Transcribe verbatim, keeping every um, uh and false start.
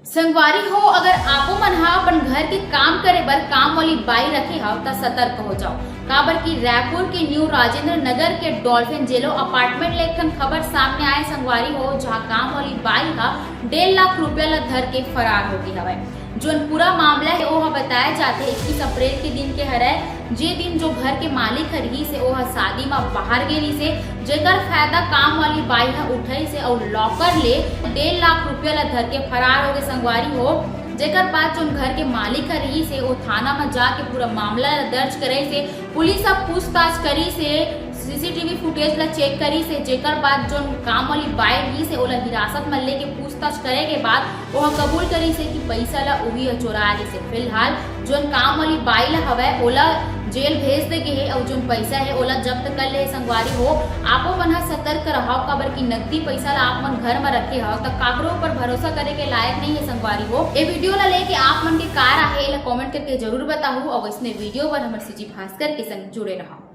संगवारी हो, अगर आपो मन ह अपन घर के काम करे बर काम वाली बाई रखे हव, त सतर्क हो जाओ, काबर कि रायपुर के न्यू राजेंद्र नगर के डॉल्फिन जेलो अपार्टमेंट ले एक ठन खबर सामने आए संगवारी हो, जहां काम वाली बाई ह डेढ़ लाख रुपया ला धर के फरार हो गे हवय। जोन पूरा मामला हे, ओह बताया जाथे इक्कीस अप्रैल के दिन के हरय, जे दिन जो घर के मालिक ह रिहिस हे, ओह शादी म बाहर गे रिहिस हे, जेकर फायदा काम वाली बाई ह उठाइस हे अउ लॉकर ले डेढ़ लाख रुपया ला धर के फरार हो गे संगवारी हो। जेकर बाद जोन घर के मालिक ह रिहिस हे, ओ थाना म जाके पूरा मामला ला दर्ज कराइस हे। पुलिस ह पूछताछ करिस हे, सीसीटीवी फुटेज ला चेक करिस हे, जेकर बाद जोन काम वाली बाई रिहिस हे, ओला हिरासत म लेके पूछताछ करे के बाद ओह कबूल करिस हे कि पइसा ला उही ह चोराए रिहिस हे। फिलहाल जोन काम वाली बाई ला हवय, ओला जेल भेज दे गे हे अउ जोन पइसा हे, ओला जब्त कर ले हे संगवारी हो। आपो मन ह सतर्क रहव, काबर कि नकदी पइसा ला आप मन घर म रखे हव, त काकरो ऊपर भरोसा करे के लायक नहीं हे संगवारी हो। ए वीडियो ला लेके आप मन के का राय हे, एला कमेंट करके जरूर बताहू अउ अइसने वीडियो बर हमर सीजी भास्कर के संग जुड़े रहव।